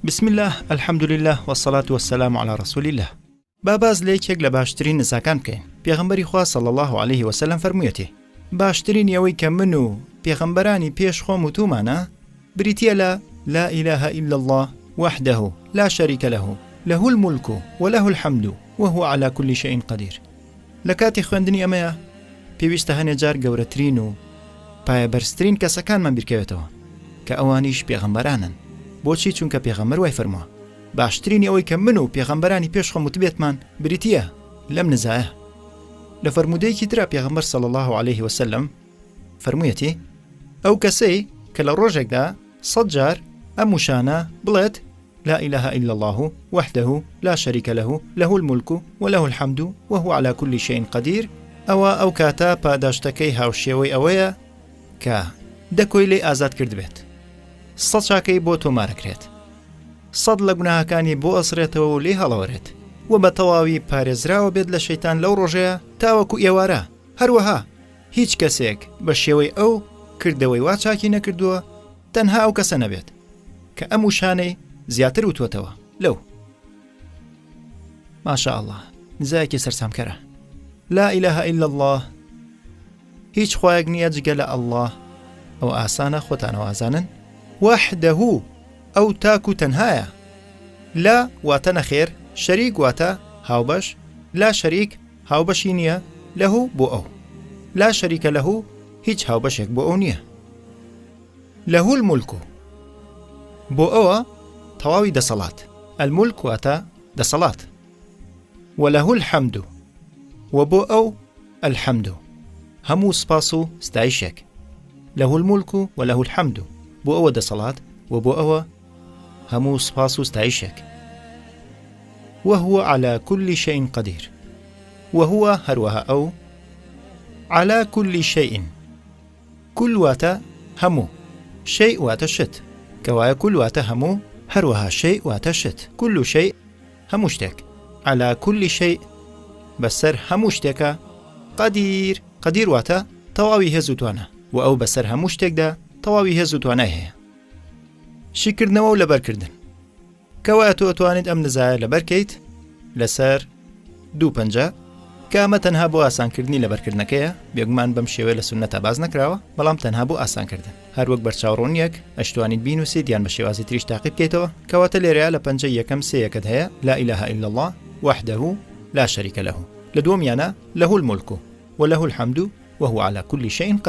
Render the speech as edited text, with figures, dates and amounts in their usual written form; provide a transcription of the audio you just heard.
بسم اللە الحمد للە والصلاة والسلام علی رسول اللە با باس لە یەکێک لە باشترین نزاکان بکەین پێغەمبەری خوا صلی اللە علیه وسلم فەرموویەتی باشترین ئەوەی کە من و پێغەمبەرانی پێش خۆم وتومانە بریتیە لە لا اله الا اللە وحده لا شریک له له الملک وله الحمد وهو علی کل شیء قدیر لە کاتی خوێندنی ئەمەیا پێویستە هەنێ جار گەورەترین و پایەبەرزترین کەسەکانمان بیرکەوێتەوە کە ئەوانیش پێغەمبەرانن بۆچی چونکە پێغەمبەر وای فەرمووە باشترینی ئەوەی کە من و پێغەمبەرانی پێش خۆم وتبێتمان بریتییە لەم نزایە لە فەرموودەیەکی ترا پێغەمبەر صلی الله علیه وسلم فەرموویەتی ئەو کەسەی کە لە ڕۆژێکدا سەد جار ئەم وشانە بڵێت لا اله الا الله وحده لا شريك له له الملك وله الحمد وهو على كل شيء قدیر ئەوا ئەو کاتە پاداشتەکەی هاوشێوەی ئەوەیە کە دە کۆیلەی ئازاد کردبێت سەد چاکەی بۆ تۆمارەکرێت سەد لە گوناهەکانی بۆ ئەسڕێتەوە و لێی هەڵەوەرێت و بە تەواوی پارێزراوە بێت لە شەیتان لەو ڕۆژەیە تاوەکو ئێوارە هەروەها هیچ کەسێک بە شێوەی ئەو کردەوەی وا چاکی نەکردووە تەنها ئەو کەسە نەبێت کە ئەم وشانەی زیاتر وتوەتەوە لەو. ماشاء اللە نزایەکی سەرسامکەرە لا اله الا اللە هیچ خوایەک نییە جگە لە اللە ئەو ئاسانە خۆتانەوە ئازانن وحده ئەو تاک و تەنهایە لا واتە نەخێر شەریک واتە هاوبەش لا شەریک هاوبەشی نییە لەه بۆ ئەو لا شەریکە لەه هیچ هاوبەشێک بۆ ئەو نییە له الملک بۆ ئەوە تەواوی دەسەڵات، الملک واتە دەسەڵات، وله الحمد وە بۆ ئەو الحمد هەموو سپاس و ستایشێک، له الملک وله الحمد بۆ ئەوە دەسەڵات و بۆ ئەوە هەموو سپاس و ستایشێک. وهو علی کل شیء قدیر وهو هەروەها ئەو علی کل شیء کل واتە هەموو، شەیء واتە شت، کەوایە کل واتە هەموو، هەروەها شەیء واتە شت، کل شەیء هەموو شتێک، علی کل شەیء بەسەر هەموو شتێکا، قدیر، قدیر واتە تەواوی هێز و توانا، وە ئەو بەسەر هەموو شتێکدا تەواوی هێز و توانای هەیە. شیکردنەوە و لەبەرکردن. کەوایە تۆ ئەتوانیت ئەم نزایە لەبەر کەیت لەسەر دوو پەنجە کە ئەمە تەنها بۆ ئاسانکردنی لەبەرکردنەکەیە بێگومان بەم شێوەیە لە سوننەتا باس نەکراوە بەڵام تەنها بۆ ئاسانکردن هەر وەک بەرچاوڕوونیەک ئەشتوانیت بینوسیت یان بە شێوازی تریش تاقی بکەیتەوە کەواتە لێرەیا لە پەنجەی یەکەم سێ یەکەت هەیە لا اله الا الله وحده لا شريك له لە دووەمیانە له الملك وله الحمد وهو على كل شيء قدير.